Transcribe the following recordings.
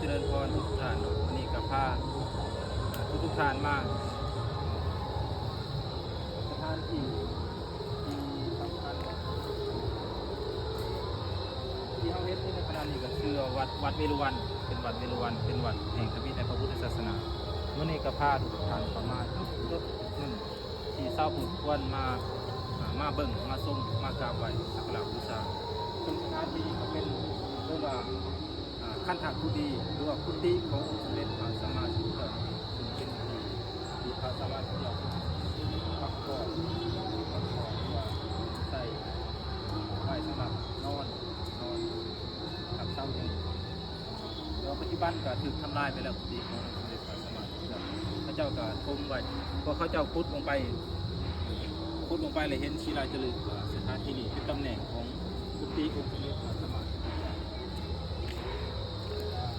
ຈະເລີນພອນທຸກໆທ່ານເນາະ, ມື້ນີ້ກໍພາທຸກໆທ່ານມາສະຖານທີ່ທີ່ສຳຄັນທີ່ເຮົາເຫັນຢູ່ໃນຂະນະນີ້ ກໍຊື່ວ່າວັດ ວັດເວລຸວັນ, ເປັນວັດເວລຸວັນ ເປັນວັດແຫ່ງທຳອິດໃນພະພຸດທະສາສະໜາ. ມື້ນີ້ກໍພາທຸກໆທ່ານເຂົ້າມາຈຸດໆໜຶ່ງ ທີ່ຊາວພຸດຄວນມາ ອ່າ ມາເບິ່ງ ມາຊົມ ມາກາບໄຫວ້ ສັກກາລະບູຊາ. ເຊິ່ງສະຖານທີ່ນີ້ກໍເປັນ ເອີ້ນວ່າ ອ່າ ຄັນທະກຸຕີ ຫຼືວ່າກຸຕິຂອງອົງສົມເດັດພະສຳມາສຳພຸດທະເຈົ້າ, ເຊິ່ງເປັນທີ່ທີ່ພະສຳມາສຳພຸດທະເຈົ້າພັກຜ່ອນ ພັກຜ່ອນ ຫຼືວ່າໃຊ້ໄວ້ສຳລັບນອນ ນອນພັກເຊົາຢູ່ນີ້. ແຕ່ວ່າປັດຈຸບັນກໍຖືກທຳລາຍໄປແລ້ວ ກຸຕິຂອງອົງສົມເດັດພະສຳມາສຳພຸດທະເຈົ້າ. ເຂົາເຈົ້າກໍຖົມໄວ້ ເພາະເຂົາເຈົ້າຂຸດລົງໄປ ຂຸດລົງໄປແລ້ວເຫັນສີລາຈາລຶກວ່າສະຖານທີ່ນີ້ເປັນຕຳແໜ່ງຂອງກຸຕິອົງສົມເດັດພະສຳມາສຳພຸດທະເຈົ້າ.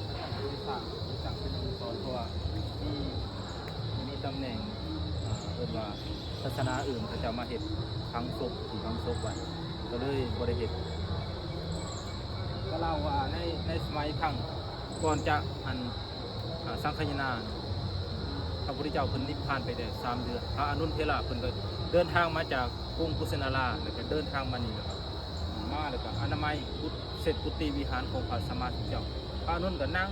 ເຂົາເຈົ້າກໍເລີຍສ້າງ ສ້າງເປັນອະນຸສອນ ເພາະວ່າມີ ມີຕຳແໜ່ງ ອ່າ ເອີ້ນວ່າ ສາສະໜາອື່ນເຂົາເຈົ້າມາເຮັດຝັງສົບ ທີ່ຝັງສົບໄວ້ ກໍເລີຍບໍ່ໄດ້ເຮັດ. ກໍເລົ່າວ່າໃນ ໃນສະໄໝຄັ້ງກ່ອນຈະ ອັນ ອ່າ ສັງຄະຍານາ ພະພຸດທະເຈົ້າເພິ່ນນິບພານໄປໄດ້ສາມເດືອນ, ພະອານຸນເຖລະເພິ່ນກໍເດີນທາງມາຈາກກຸງກຸສິນາລາ ແລ້ວກໍເດີນທາງມານີ້ ແລ້ວກໍມາ ແລ້ວກໍອະນາໄມກຸ ເຊັດກຸຕິວິຫານຂອງພະສຳມາສຳພຸດທະເຈົ້າ. ພະອານຸນກໍນັ່ງ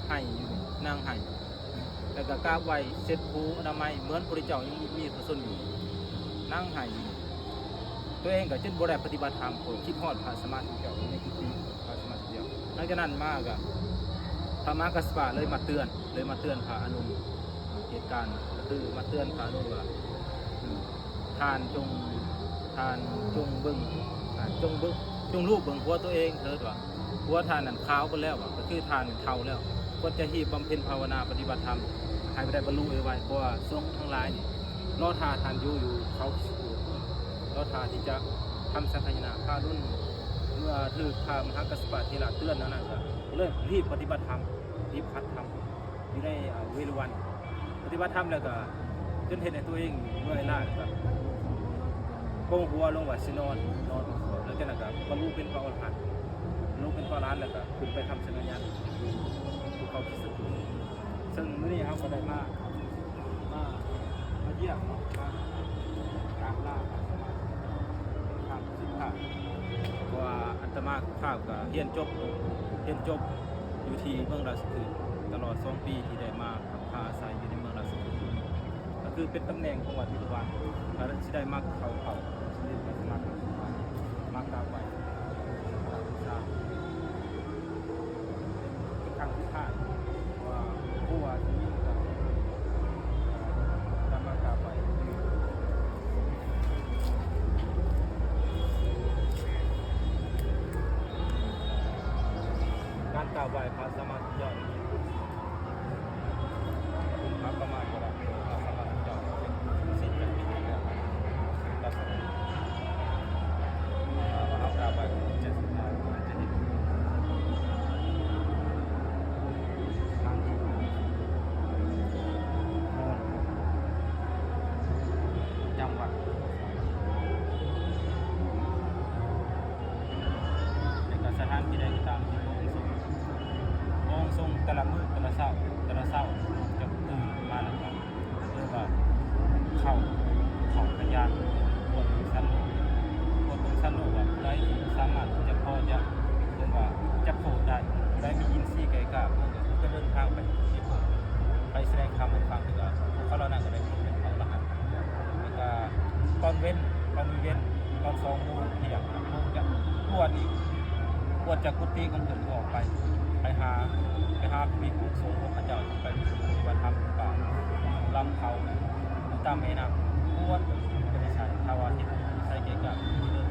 ໄຫ້ຢູ່ ນັ່ງໄຫ້ ແລ້ວກໍກາບໄຫວ້ເຊັດພູອະນາໄມ ເໝືອນພະພຸດທະເຈົ້າຍັງມີພະຊົນຢູ່ ນັ່ງໄຫ້ຢູ່. ຕົວເອງກໍຈົນບໍ່ໄດ້ປະຕິບັດທຳ ເພາະຄິດຮອດພະສຳມາສຳພຸດທະເຈົ້າ ໃນກຸຕິພະສຳມາສຳພຸດທະເຈົ້າ. ຫຼັງຈາກນັ້ນມາກໍ ພະມະຫາກັດສະປະເລີຍມາເຕືອນ ເລີຍມາເຕືອນພະອານຸນ ເຫດການກໍຄືມາເຕືອນພະອານຸນວ່າ ທ່ານຈົ່ງ ທ່ານຈົ່ງເບິ່ງ ອ່າ ຈົ່ງເບິ່ງ ຈົ່ງລູບເບິ່ງຫົວຕົວເອງເຖີດວ່າ ຫົວທ່ານນັ້ນຂາວເບິດແລ້ວວ່າ ກໍຄືທ່ານນັ້ນເຖົ້າແລ້ວ ຄວນຈະຮີບບຳເພັນພາວະນາປະຕິບັດທຳ ໃຫ້ໄດ້ບັນລຸໄວໆ ເພາະວ່າສົງທັງຫຼາຍນີ້ລໍຖ້າທ່ານຢູ່ ຢູ່ເຂົາຄິດສະກູດ ລໍຖ້າທີ່ຈະທຳສັງຄະຍານາ. ພະອານຸນເມື່ອຖືກພະມະຫາກັດສະປະເຖລະເຕືອນແນວນັ້ນ ກໍເລີຍຮີບປະຕິບັດທຳ ຮີບຫັດທຳ ຢູ່ໃນ ເອີ ເວລຸວັນ ປະຕິບັດທຳແລ້ວກໍຈົນເຮັດໃຫ້ຕົວເອງເມື່ອຍລ້າ ແລ້ວກໍໂກ່ງຫົວລົງວ່າຊິນອນ ນອນ ແລ້ວຈາກນັ້ນກໍບັນລຸເປັນພະອໍລະຫັນ ບັນລຸເປັນພະອໍລະຫັນ ແລ້ວກໍຂຶ້ນໄປທຳສັງຄະຍານຢູ່ພູເຂົາຄິດສະກູດ. ເຊິ່ງມື້ນີ້ເຮົາກໍໄດ້ມາ ມາ ມາຢ້ຽມເນາະ ມາກາບລາ ເປັນຄັ້ງສຸດທ້າຍ ເພາະວ່າອາດຕະມາພາບກໍຮຽນຈົບ ຮຽນຈົບຢູ່ທີ່ເມືອງລາຊະຄຶດ ຕະຫຼອດສອງປີທີ່ໄດ້ມາພັກອາໄສຢູ່ໃນເມືອງລາຊະຄຶດ ກໍຄືເປັນຕຳແໜ່ງຂອງວັດເວລຸວັນ ກໍຊິໄດ້ມາເຂົ້າເຝົ້າ ສຳເດັດພະສຳມາສຳພຸດທະເຈົ້າ ມາກາບໄຫວ້ ມາບູຊາ ເປັນຄັ້ງສຸດທ້າຍ ເພາະວ່າຮູ້ວ່າຊິມີໂອກາດ ຈະມາກາບໄຫວ້ ການກາບໄຫວ້ພະສຳມາສຳພຸດທະເຈົ້າ ເປັນພະປະມາດບໍ່ໄດ້ ພະສຳມາສຳພຸດທະເຈົ້າເປັນສິດຈະເປັນແບບນັ້ນ ລັກສະນະ ຖ້າວ່າເຮົາກາບໄຫວ້ ຈະ ຈະເຫັນ ສະຖານທີ່ນອນ ຈຳວັດ ແລະກະສະຖານທີ່ໃດກໍຕາມທີ່ພະອົງຊົງ ພະອົງຊົງແຕ່ລະມື້ ແຕ່ລະເຊົ້າ ແຕ່ລະເຊົ້າຈະຕື່ນມາແລ້ວກໍ ເອີ້ນວ່າເຂົ້າ ເຂົ້າພະຍານ ກວດເບິ່ງສັດໂລກ ກວດເບິ່ງສັດໂລກວ່າຜູ້ໃດທີ່ສາມາດທີ່ຈະພໍຈະ ເອີ້ນວ່າຈະໂຄດໄດ້ ຜູ້ໃດມີອິນຊີໄກກ້າ ເພິ່ນກໍຈະເດີນທາງໄປທີ່ໂຄດ ໄປສະແດງທຳໃຫ້ຟັງ ແລ້ວກໍພວກເຂົາເຫຼົ່ານັ້ນກໍໄດ້ເປັນພະອໍລະຫັນ. ແລ້ວກໍຕອນເວັນ ຕອນເວັນ ຕອນສອງໂມງທ່ຽງ ສາມໂມງ ຈະກວດອີກ ກວດຈາກກຸຕິຂອງເພິ່ນອອກໄປ ໄປຫາ ໄປຫາພິກຂຸສົງຂອງເຂົາເຈົ້າ ໄປປະຕິບັດທຳຢູ່ປ່າ ຢູ່ລຳເຂົາ ຢູ່ຕາມແມ່ນ້ຳ ກວດເບິ່ງເປັນນິໄສ ຖ້າວ່າເຫັນນິໄສເກະກະ ເດີນ